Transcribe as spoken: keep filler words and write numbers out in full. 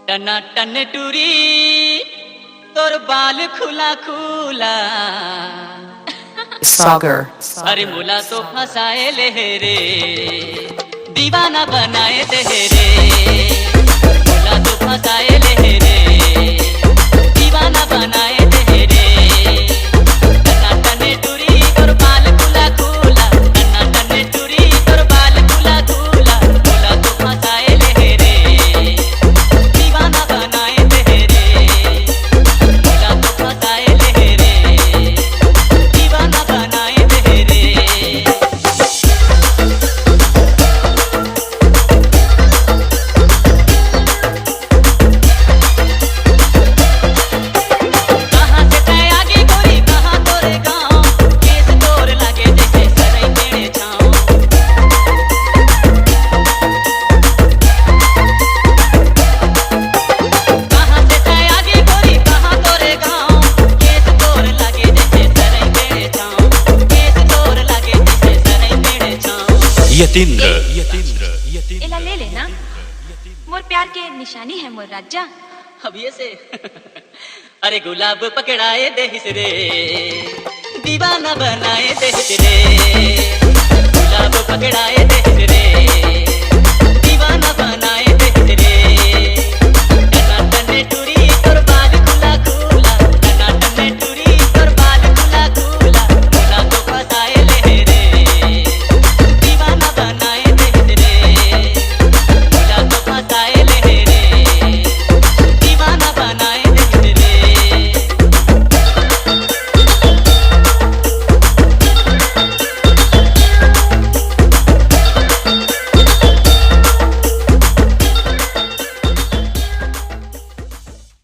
टना टन टूरी, तोर बाल खुला खुला। Sagar. अरे मोला तो फंसाए ले हे रे, दीवाना बनाए दे हे रे। मोला तो फंसाए ले हे रे, दीवाना बनाए दे हे रे। टना टन टूरी, तोर बाल खुला खुला। टना टन टूरी, तोर बाल खुला खुला। मोला तो फंसाए ले हे रे, दीवाना बनाए दे हे रे। मोला तो फंसाए ले हे रे, दीवाना बनाए दे हे रे। कहाँ से तै आगे गोरी, कहाँ तोरे गाँव? केस तोर लागे जैसे सरई पेड़े छाँव। कहाँ से तै आगे गोरी, कहाँ तोरे गाँव? केस तोर लागे जैसे सरई पेड़े छाँव। केस तोर लागे जैसे सरई पेड़े छाँव। यतीन्द्र। एला ले लेना, मोर प्यार के निशानी है मोर राजा। अब ये से अरे गुलाब पकड़ाए देहिस रे, दीवाना बनाए देहिस रे। गुलाब पकड़ाए देहिस रे, दीवाना बनाए